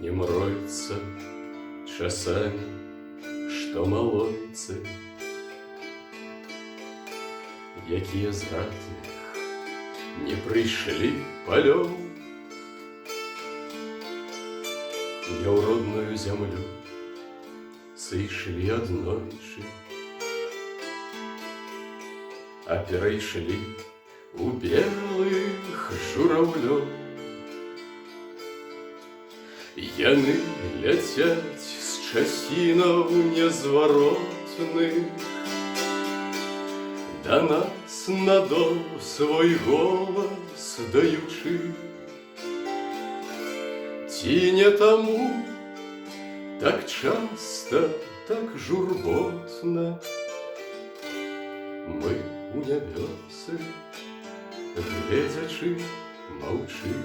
Мне мроіцца часамі, што малойцы, якія з ратных не прыйшлі палёў, не ў родную зямлю сышлі аднойчы, а перайшлі у белых жураўлёў. Яны ляцяць з часінаў незваротных да нас на дол свой голас даючы. Ці не таму так часта, так журботна мы у нябёсы гледзячы маўчым?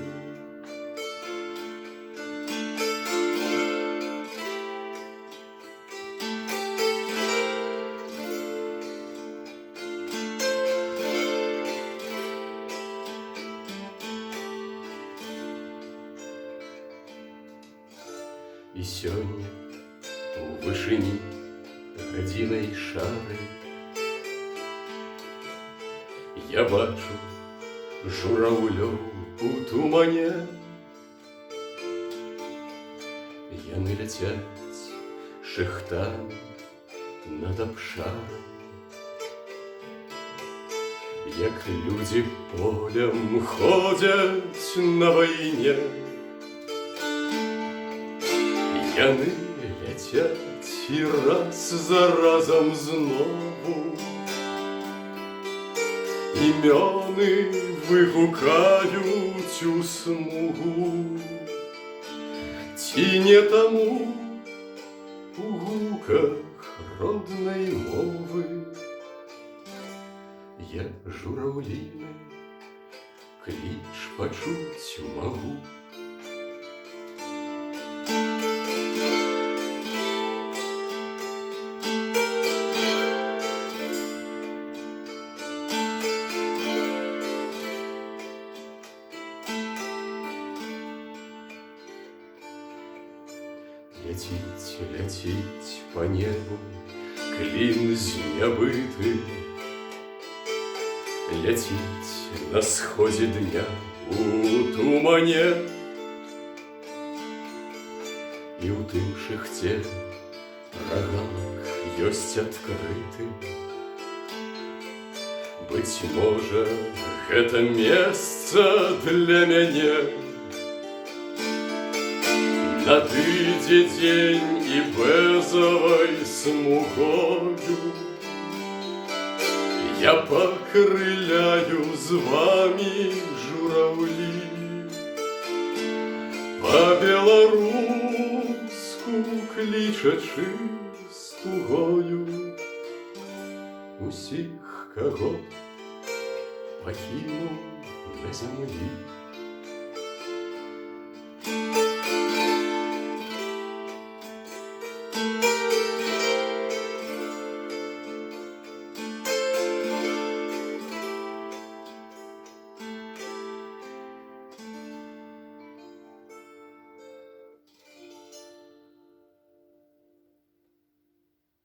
І сёння у вышыні гадзінай шары я бачу жураўлёў у тумане. Яны ляцяць шыхтамі над абшарам, як людзі полем ходзяць на вайне. Яны ляцяць і раз за разам знову імёны выгукаюць у смугу. Ці не таму у гуках роднай мовы я жураўліны кліч пачуць магу? Ляціць, ляціць па небу клін знябыты, ляціць на сходзе дня у тумане. І ў тым шыхце прагалак ёсць адкрыты. Быць можа, гэта месца для мяне. Надыдзе дзень, і бэзавай смугою я пакрыляю з вамі, жураўлі, па-беларуску клічачы з тугою усіх, каго пакінуў на зямлі.